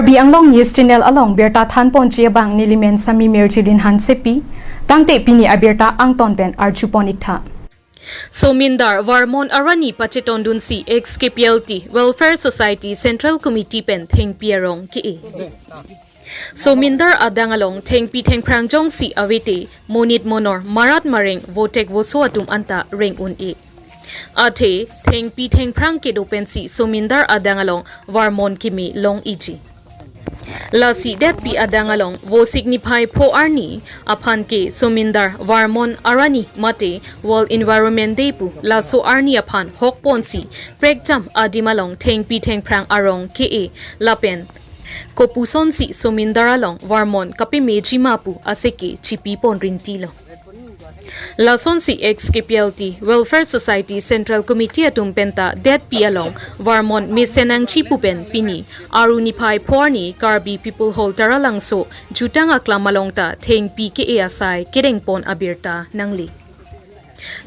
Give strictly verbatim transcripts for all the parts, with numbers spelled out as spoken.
Karbi Anglong News Channel along birta thanponji abang nelimen Sami Mirjilin Hansepi, tangte pini abirta angton pen arjupon iktha. Somindar Varmon arani pachetondunsi ex K P L T Welfare Society Central Committee pen thengpi arong ke-e. Somindar adang along thengpi thengphrang jongsi avete monit monor marat mareng votek voso atum anta reng un-e. Athe thengpi thengphrang kedo pensi Somindar adang along Varmon keme long-iji. Lasi detpi adang along Vosik niphai pho arni aphan ke Somindar Varmon arani mate World Environment Day pu laso arni aphan hokponsi prekjam adim along thengpi thengphrang arong ke-e lapen kopusonsi Somindar along Varmon kapemeji ma pu aseke chipipon rintilo. Lasonsi ex K P L T Welfare Society Central Committee atum penta detpi along Varmon mesen nangji pu pen pini Aru niphai pho arni Karbi People Hall Taralangso jutang aklam along ta thengpi ke-e asai kedengpon abirta nangle.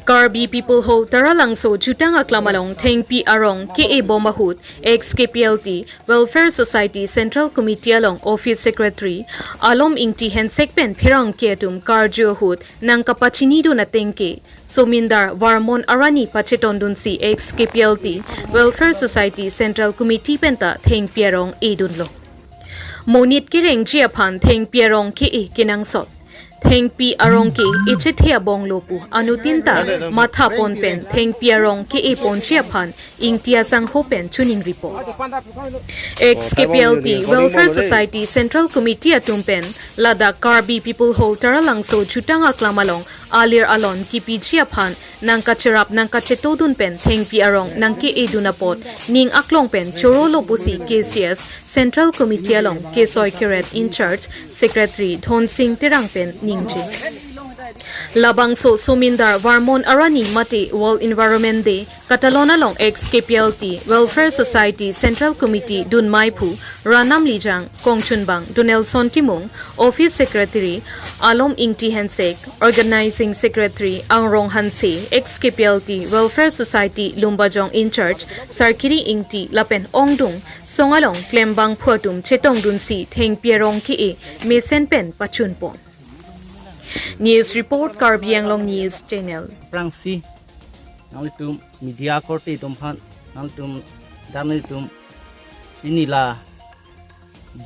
Karbi People Hall Taralangso jutang aklam along thengpi arong ke-e bom ahut ex K P L T Welfare Society Central Committee along Office Secretary Alom Ingti Hensek pen pherangke atum karju ahut nangkapachinidun ateng ke Somindar Varmon arani pachetondunsi ex K P L T Welfare Society Central Committee penta thengpi arong edunlo. Monit kerengji aphan thengpi arong ke-e kenangsot. Thengpi arong ke echethe abonglo pu anutin ta mathapon pen thengpi arong ke-e ponji aphan Ingti asangho pen choningripo. Ex K P L T Welfare Society Central Committee atum pen ladak Karbi People Hall Taralangso jutang aklam along alir alon kipiji aphan nangkacherap nangkachetodun pen thengpi arong nangke-edun apot ning aklong pen chorolo pusi K C S Central Committee along kesoi keret in charge Secretary Dhonsing Terang pen ningje. Labangso Somindar Varmon arani mate World Environment Day katalon along ex K P L T Welfare Society Central Committee dunmai phu Ranam Lijang, kongchunbang Donelson Timung, Office Secretary Alom Ingti Hensek, Organizing Secretary Angrong Hanse, ex K P L T Welfare Society Lumbajong in charge Sarkiri Ingti lapen ongdung song along klembang phu atum chetongdunsi thengpi arong ke-e mesen pen pachunpon. News report, Karbi Anglong News Channel. Prangsi, nanglitum media korte atum aphan, nanglitum dam nelitum pini la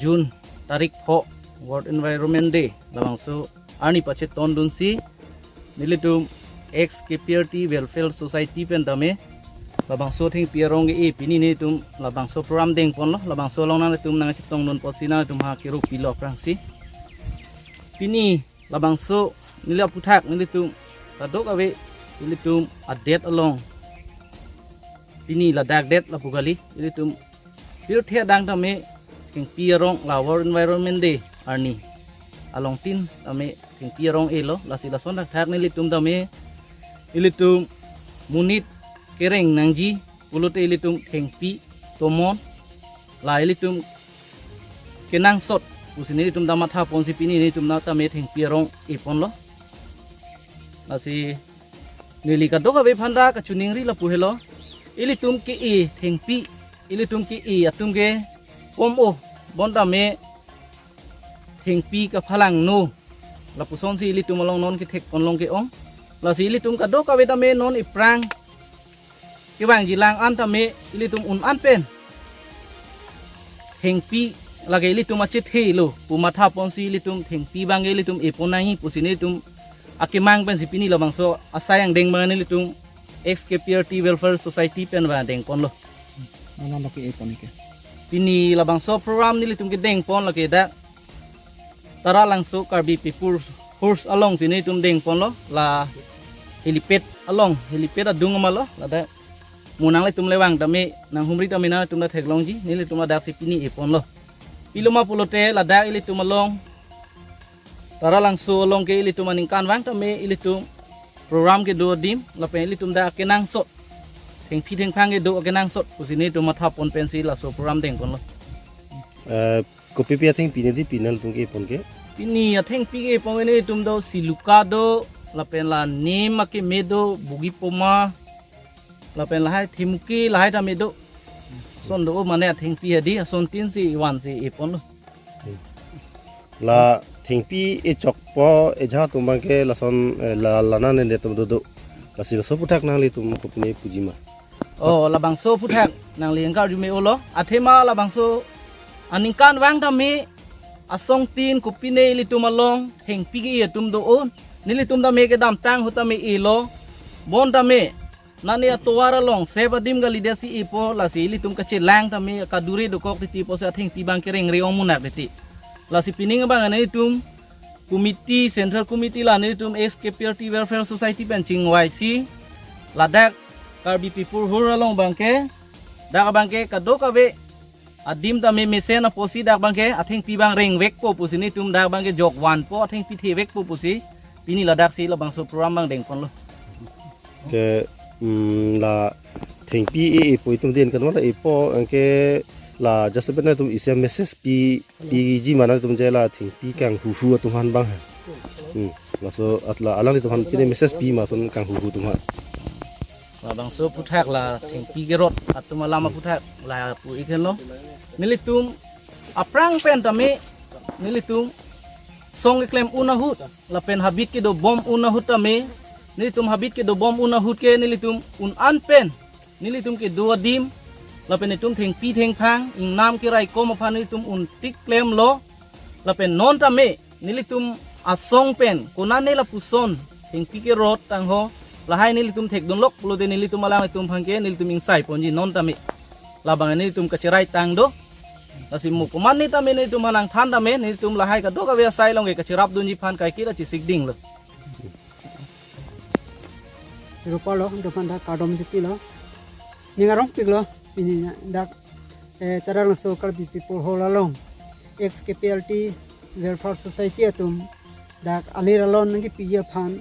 June tarik pho World Environment Day labangso arni pachetondunsi nelitum ex K P L T Welfare Society pen tame labangso thengpi arong ke-e pini nelitum labangso program dengponlo, labangso along nanglitum nangchetongdun apotsi nanglitum ha kero pilo prangsi. Pini labangso neli aphuthak nelitum kadokave ilitum adet along pini ladak det lapu kali, ilitum pirthe adang tame thengpi arong la World Environment Day arni along tin tame thengpi arong elo, lasi lason thakthak nelitum tame ilitum monit kereng nangji pulote ilitum thengpi tomon, la ilitum kenangsot pusi nelitum ta mathaponsi pini nelitum ta tame thengpi arong eponlo. Lasi neli kadokave aphanta kachiningri lapu helo, ilitum ke-e thengpi, ilitum ke-e atum ke kom o, bon tame thengpi kaphalangno, lapusonsi ilitum along non kethek konlong ke-ong. Lasi ilitum kadokave tame non iphrang kevangji lang an tame ilitum un-an pen thengpi, lake ilitum achethe lo pu mathaponsi ilitum thengpi abang ke ilitum epon nangji pusi nelitum akemang pensi pini labangso asai angdeng abang nelitum ex K P L T Welfare Society pen abang dengponlo. Mane lake epon ke? Pini labangso program nelitum kedengpon lake dak Taralangso Karbi People's Force alongsi nelitum dengponlo, la helipad along, helipad adung ma lo, ladak mo nanglitum le vang tame, nanghumri tame nangtum ta theklongji, nelitum ladaksi pini eponlo. Pilo ma pulote ladak ilitum along Taralangso along ke ilitum aningkanvang tame ilitum program kedo adim lapen ilitum ta kenangsot, thengpi thengphrang kedo kenangsot pusi nelitum mathapon pensi laso program dengponlo. Eh, kopi pi athengpi neli pi nangtum kepon ke? Pini athengpi kepon ke nelitum do siluka do, lapen la neem akeme do, bugi poma, lapen lahai thimuki, lahai tame do. Son do mane athengpi hadi asontin si ivan si ipon. La thengpi echokpo ejahak atum abangke lason, eh, la lana nende atum dodo. Lasi laso aphuthak nanglitum kopine puji ma? Oh, labangso aphuthak nangli ingkar jume olo. Athema labangso aningkanvang tame asontin kopine ilitum along thengpi ke atum do-o. Nelitum tame kedamtang ahut tame elo. Bon tame nani atovar along sep adim kalidet si ipo, lasi ilitum kachelang tame kaduri dokok titi pusi athengpi abangke rengre ong munak titi. Lasi pining abang nelitum committee, Central Committee la nelitum ex K P L T Welfare Society pen chingvaisi ladak Karbi People Hall along abangke, dak abangke kadokave adim tame mesen apotsi dak abangke athengpi abang rengvekpo pusi nelitum dak abangke jokvanpo, athengpi thevekpo pusi pini ladaksi labangso program abang dengponlo. Ke, mm, la thengpi e-epo itum din kanwala epo anke la just ben atum isi a-message pi, piji ma nangtum je la thengpi kanghuhu atum aphan abang. Hmm. Laso atla alanglitum aphan pine message pi ma ason kanghuhu atum aphan. Labangso aphuthak la thengpi kerot atum alam aphuthak lapu-ik henlo. Nelitum aphrang pen tame nelitum song keklem un ahut lapen habit kedo bom un ahut tame, nelitum habit kedo bom un ahut ke nelitum un-an pen nelitum kedo adim lapen nelitum thengpi thengphang ingnam keraikom aphan nelitum un-tik klemlo. Lapen non tame nelitum asong pen konane lapuson thengpi kerot tangho lahai nelitum thekdunlok pulote nelitum alanglitum aphan ke nelitum ingsai ponji non tame. Labang nelitum kacherai tang do. Lasi mo komatne tame nelitum aphan nangthan tame nelitum lahai kadokave asai along ke kacherapdunji aphan kaiketa chesik dinglo. Rupalo, dopan dak kardom jepilo. Ning arongpiklo, pini dak, eh, Taralangso Karbi People Hall along ex K P L T Welfare Society atum dak alir alon nangkepiji aphan,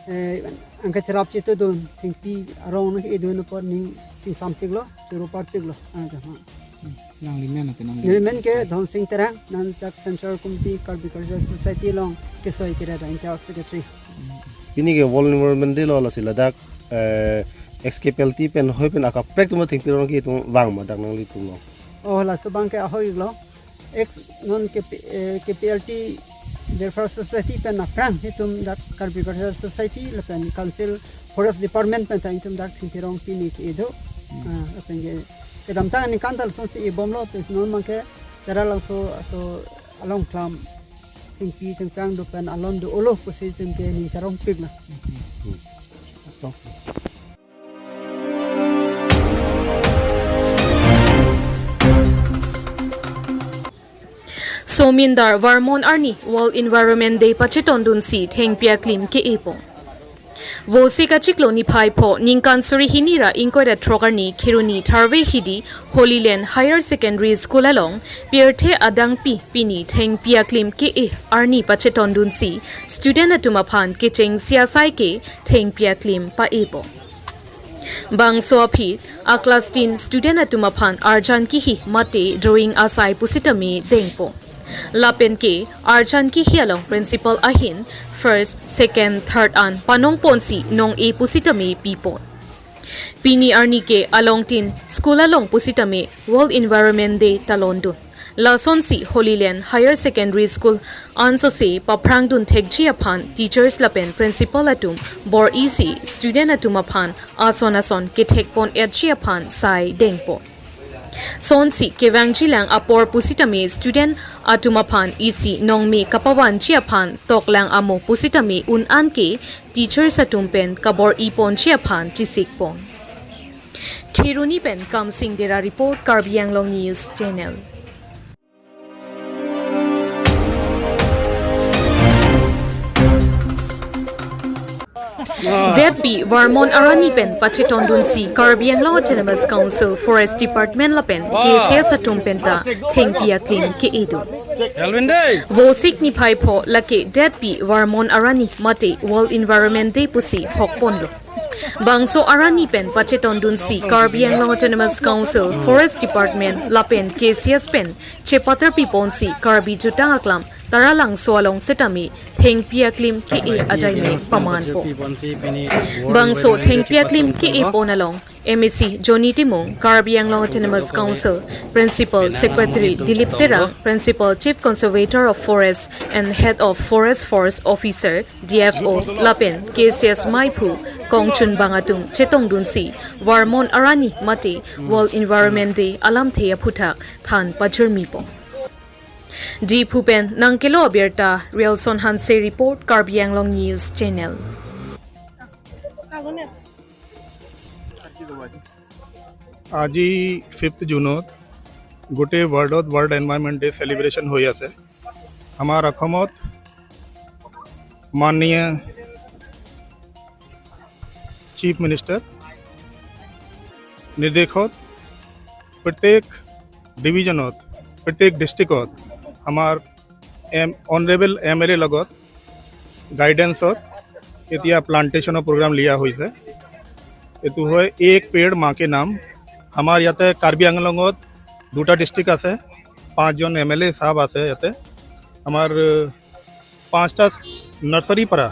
eh, angkacherap chetudun, thengpi arong nangke-edun apot ning chingsampiklo, choro parpiklo, ah, jama. Nangli men ape nangli? Neli men ke Dhonsing Terang, nang dak Central Committee Karbi Cultural Society along kesoi kere da in-charge secretary. Pini ke World Environment Day lo, lasi ladak, eh, ex K P L T pen hoi pen akaprek atum thengpi arong ke itum vang ma dak nanglitum lo? Oh, laso abangke ahoi lo. Ex non K P, eh, K P L T Welfare Society pen aphrang itum dak Karbi Cultural Society lapen Council Forest Department pen ta itum dak thengpi arong pini ke-edo. Hmm. Ah, lapen ke kedamtang aningkan ta lasonsi ebomlo, pes non abangke Taralangso aso along klam thengpi thengphang do pen alon do-olo pusi itum ke ning charongpiklo. Hmm. Somindar Varmon arni World Environment Day pachetondunsi thengpi aklim ke-epon. Vosik achiklo niphai pho ningkan suri hini ra ingkoi ra throk arni Kheroni Tharve Hidi Holy Land Higher Secondary School along pirthe adangpi pini thengpi aklim ke-e arni pachetondunsi student atum aphan kechengsi asai ke thengpi aklim pa-epon. Bangso aphi a-class ten student atum aphan arjan kihi mate drawing asai pusitame dengpon. Lapen ke arjan kihi along principal ahin first, second, third an panongponsi nong-e pusitame pipon. Pini arni ke along tin school along pusitame World Environment Day talondun. Lasonsi Holy Land Higher Secondary School ansose paphrangdun thekji aphan teachers lapen principal atum bor-isi student atum aphan ason ason kethekpon-etji aphan sai dengpon. Sonsi kevangjilang apor pusitame student atum aphan isi nongme kapavanji aphan toklang amo pusitame un-an ke teachers atum pen kabor-iponji aphan chesikpon. Kheroni pen Kamsing Dera report, Karbi Anglong News Channel. Detpi Varmon arni pen pachetondunsi Karbi Anglong Autonomous Council Forest Department lapen K C S atum penta thengpi aklim ke-edun. Vosik niphai pho lake Detpi Varmon arni mate World Environment Day pusi hokponlo. Bangso arni pen pachetondunsi Karbi Anglong Autonomous Council Forest Department lapen K C S pen chepatar piponsi Karbi jutang aklam Taralangso along setame thengpi aklim ke-e ajaime pamanpo. Bangso thengpi aklim ke-epon along M A C Johnny Timung, Karbi Anglong Autonomous Council, Principal Secretary Dilip Terang, Principal Chief Conservator of Forest and Head of Forest Force Officer, D F O, lapen K C S maiphu kongchunbang atum chetongdunsi Varmon Arani mate World Environment Day alamthe aphuthak than pajirmipo. Diphu pen nangkelo abirta, Rielson Hanse report, Karbi Anglong News Channel. আজি ফিফ্থ জুনত গোটেই ৱৰ্ল্ডত world environment day celebration হৈ আছে। আমাৰ অসমত মাননীয় chief minister নিৰ্দেশত প্ৰত্যেক ডিভিজনত, প্ৰত্যেক ডিষ্ট্ৰিক্টত আমাৰ এম অনাৰেবল এম এল এ লগত গাইডেন্সত এতিয়া প্লাণ্টেশ্যনৰ প্ৰগ্ৰাম লিয়া হৈছে। এইটো হয় এক পেড মা কে নাম। আমাৰ ইয়াতে কাৰ্বি আংলঙত দুটা ডিষ্ট্ৰিক্ট আছে, পাঁচজন এম এল এ চাহাব আছে ইয়াতে। আমাৰ আহ, পাঁচটা নাৰ্চাৰীৰ পৰা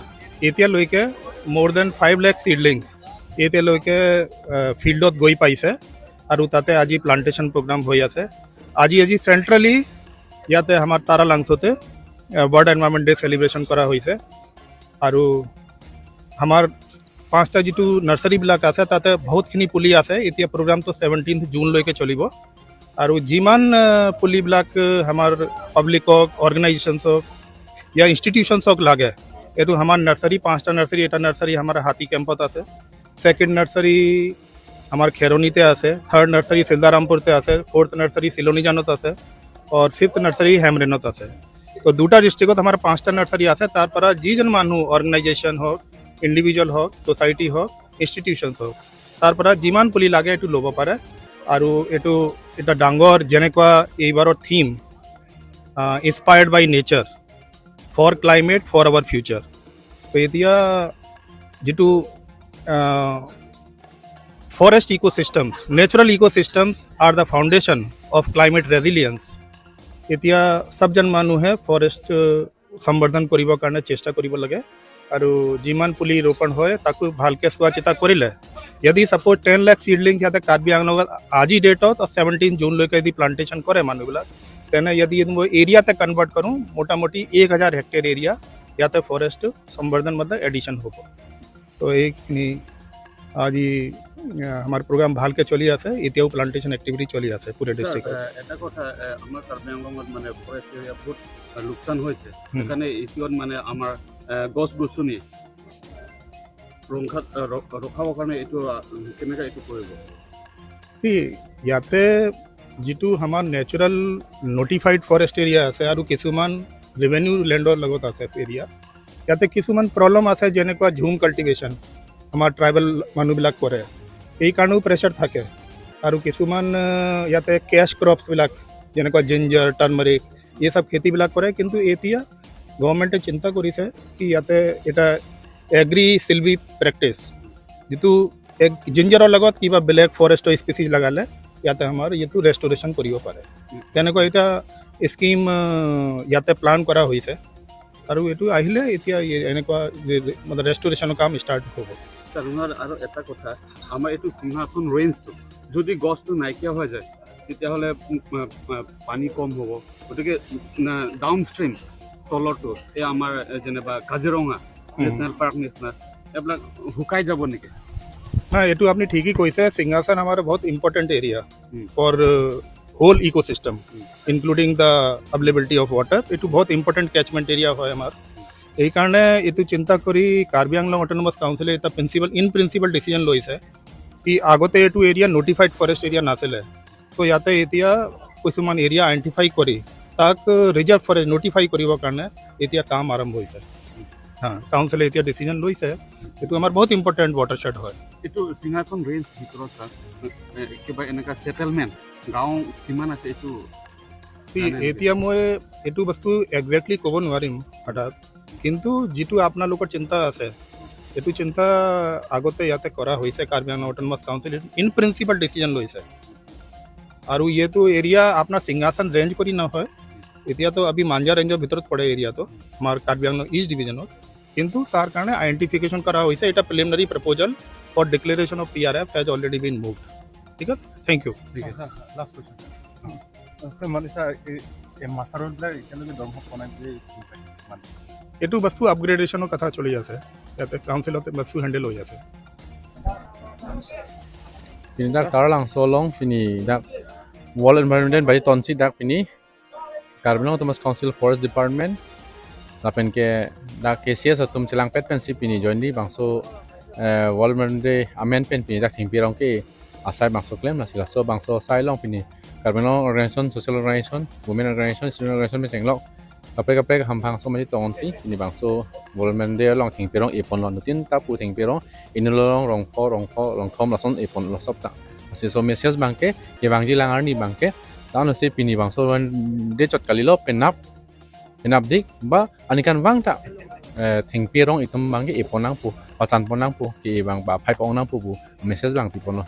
এতিয়ালৈকে more than five lakh seedlings এতিয়ালৈকে আহ, ফিল্ডত গৈ পাইছে আৰু তাতে আজি প্লাণ্টেশ্যন প্ৰগ্ৰাম হৈ আছে। আজি আজি চেণ্ট্ৰেলি ইয়াতে আমাৰ তাৰালাংচতে ৱৰ্ল্ড এনভাইৰনমেণ্ট ডে চেলিব্ৰেশ্যন কৰা হৈছে। আৰু আমাৰ পাঁচটা যিটো নাৰ্চাৰীবিলাক আছে, তাতে বহুতখিনি পুলি আছে। এতিয়া প্ৰগ্ৰামটো ছেভেণ্টিন্থ জুনলৈকে চলিব। আৰু যিমান আহ, পুলিবিলাক আহ, আমাৰ পাব্লিক হওক, অৰ্গেনাইজেশ্যনছ হওক, য়া ইনষ্টিটিউশ্যনছ হওক লাগে, এইটো আমাৰ নাৰ্চাৰী, পাঁচটা নাৰ্চাৰী, এটা নাৰ্চাৰী আমাৰ হাতী কেম্পত আছে, ছেকেণ্ড নাৰ্চাৰী আমাৰ খেৰণিতে আছে, থাৰ্ড নাৰ্চাৰী চিলদাৰামপুৰতে আছে, ফ'ৰ্থ নাৰ্চাৰী চিলনীজানত আছে, আৰু ফিফ্থ নাৰ্চাৰী হেমৰেনত আছে। তো দুটা ডিষ্ট্ৰিক্টত আমাৰ পাঁচটা নাৰ্চাৰী আছে। তাৰ পৰা যিজন মানুহ, অৰ্গেনাইজেশ্যন হওক, ইণ্ডিভিজুৱেল হওক, ছ'চাইটি হওক, ইনষ্টিটিউশ্যনছ হওক, তাৰ পৰা যিমান পুলি লাগে এইটো ল'ব পাৰে। আৰু এইটো এটা ডাঙৰ, যেনেকুৱা এইবাৰৰ theme, Inspired by Nature, for Climate, for Our Future। তো এতিয়া যিটো ফৰেষ্ট ইক'চিষ্টেমছ, natural ecosystems are the foundation of climate resilience। এতিয়া চবজন মানুহে ফৰেষ্ট সম্বৰ্ধন কৰিবৰ কাৰণে চেষ্টা কৰিব লাগে। আৰু যিমান পুলি ৰোপণ হয়, তাকো ভালকে চোৱা চিতা কৰিলে, যদি ছাপ'জ টেন লাখ চিডলিং ইয়াতে কাৰ্বি আংলঙত আজি ডেটত ছেভেণ্টিন জুনলৈকে যদি প্লাণ্টেশ্যন কৰে মানুহবিলাক, তেনে যদি মই এৰিয়াতে কনভাৰ্ট কৰোঁ, মোটামুটি এক হাজাৰ হেক্টৰ এৰিয়া ইয়াতে ফৰেষ্ট সম্বৰ্ধন, মতলব, এডিশ্যন হ'ব। তো এইখিনি আজি আহ, আমাৰ প্ৰগ্ৰাম ভালকে চলি আছে, এতিয়াও প্লাণ্টেশ্যন এক্টিভিটি চলি আছে পুৰে ছাৰ, ডিষ্ট্ৰিক্টত। আহ, এটা কথা, আহ, আমাৰ কাৰ্বি আংলঙত মানে ফৰেষ্ট এৰিয়া বহুত, আহ, লোকচান হৈছে। হুম। সেইকাৰণে এতিয়াত মানে আমাৰ, আহ, গছ গছনি ৰক্ষা, আহ, ৰ-, ৰখাবৰ কাৰণে এইটো, আহ, কেনেকে এইটো কৰিব? সি ইয়াতে যিটো আমাৰ নেচাৰেল নটিফাইড ফৰেষ্ট এৰিয়া আছে আৰু কিছুমান ৰেভিনিউ লেণ্ডৰ লগত আছে এৰিয়া, ইয়াতে কিছুমান প্ৰব্লেম আছে, যেনেকুৱা ঝুম কাল্টিভেশ্যন আমাৰ ট্ৰাইবেল মানুহবিলাক কৰে, এই কাৰণেও প্ৰেছাৰ থাকে। আৰু কিছুমান আহ, ইয়াতে কেছ ক্ৰপছবিলাক, যেনেকুৱা জিঞ্জাৰ, টাৰ্মাৰিক, এই চব খেতিবিলাক কৰে। কিন্তু এতিয়া গভৰ্ণমেণ্টে চিন্তা কৰিছে কি ইয়াতে এটা এগ্ৰি চিলভি প্ৰেক্টিছ, যিটো এক জিঞ্জাৰৰ লগত কিবা বেলেগ ফৰেষ্টৰ স্পেচিছ লগালে ইয়াতে আমাৰ এইটো ৰেষ্টৰেশ্যন কৰিব পাৰে। তেনেকুৱা এটা স্কিম ইয়াতে প্লান কৰা হৈছে। আৰু এইটো আহিলে এতিয়া এই এনেকুৱা যে, যে, মানে ৰেষ্টৰেশ্যনৰ কাম ষ্টাৰ্ট হ'ব। ছাৰ, আপোনাৰ আৰু এটা কথা, আমাৰ এইটো সিংহাসন ৰেঞ্জটো যদি গছটো নাইকিয়া হৈ যায়, তেতিয়াহ'লে, উম, আ, আ, পানী কম হ'ব। গতিকে, উম, ডাউন ষ্ট্ৰীম তলৰটো, এই আমাৰ, এ, যেনিবা কাজিৰঙা হুম। নেশ্যনেল পাৰ্ক নিচিনা, এইবিলাক শুকাই যাব নেকি? নাই, এইটো আপুনি ঠিকেই কৈছে। সিংহাসন আমাৰ বহুত important area hmm. For, a, whole ecosystem, hmm. Including the availability of water. এইটো বহুত ইম্পৰ্টেণ্ট কেচমেণ্ট এৰিয়া হয় আমাৰ। এইকাৰণে এইটো চিন্তা কৰি কাৰ্বি আংলং অট'নমাছ কাউন্সিলে এটা প্ৰিন্সিপাল, ইন প্ৰিন্সিপাল ডিচিজন লৈছে কি আগতে এইটো এৰিয়া নটিফাইড ফৰেষ্ট এৰিয়া নাছিলে। চ' ইয়াতে এতিয়া কিছুমান এৰিয়া আইডেণ্টিফাই কৰি তাক ৰিজাৰ্ভ ফৰেষ্ট নটিফাই কৰিবৰ কাৰণে এতিয়া কাম আৰম্ভ হৈছে। হা, কাউন্সিলে এতিয়া ডিচিজন লৈছে। এইটো আমাৰ বহুত ইম্পৰ্টেণ্ট ৱাটাৰশ্বেড হয়। এইটো সিংহাসন ৰেঞ্জ ভিতৰত, ছাৰ, এ, কিবা এনেকুৱা ছেটেলমেণ্ট গাঁও কিমান আছে এইটো সি জানে নেকি? এতিয়া মই এইটো বস্তু একজেক্টলি ক'ব নোৱাৰিম হঠাৎ, কিন্তু যিটো আপোনালোকৰ চিন্তা আছে, এইটো চিন্তা আগতে ইয়াতে কৰা হৈছে, Karbi Anglong autonomous council in principle decision লৈছে। আৰু এইটো এৰিয়া আপোনাৰ সিংহাসন ৰেঞ্জ কৰি নহয়, এতিয়াতো আমি মাঞ্জা ৰেঞ্জৰ ভিতৰত পৰে এৰিয়াটো, আমাৰ কাৰ্বি আংলং ইষ্ট ডিভিজনত। কিন্তু তাৰ কাৰণে আইডেণ্টিফিকেশ্যন কৰা হৈছে। এটা preliminary proposal for declaration of T R F has already been moved. ঠিক আছে, thank you. Sir, sir, sir, last question, sir. Uh, sir, মানে, sir, এই, এই মাষ্টাৰ ৰোড বিলাক এতিয়ালৈকে দৰমহা পোৱা নাই বুলি শুনি পাইছোঁ কিছুমান। এইটো বস্তু আপগ্ৰেডেশ্যনৰ কথা চলি আছে, ইয়াতে কাউন্সিলতে বস্তু হেণ্ডেল হৈ আছে। Pini dak Taralangso along pini dak World Environment Day baji tonsi dak pini Karbi Anglong Autonomous Council Forest Department lapen ke dak K C S atum chelangpet pensi pini jointly bangso eh, World Environment Day amen pen pini dak Thengpi Rongke asai bangso klem, lasi laso bangso asai along pini Karbi Anglong organization, social organization, women organization, student organization pen chenglok kaprek kaprek hamphang so mati tongonsi pini bangso World Environment Day along Thengpi Rong epon lo, nutin ta pu Thengpi Rong, inut along Rongpho, Rongpho, Rongthom lason epon lo sop ta. Lasi laso message abangke kevangji lang arni abangke, ta lasi pini bangso World Environment Day chot kalilo, penap, penapdik ba aningkanvang ta eh, Thengpi Rong itum abangke epon nangpo, pachan pon nangpo, ke abang ba phai pon nangpo pu message abang pipon lo.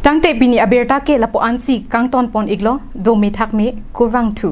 Tangte pini abirta ke lapu-ansi kangton pon iklo, do methak me, kurvangthu.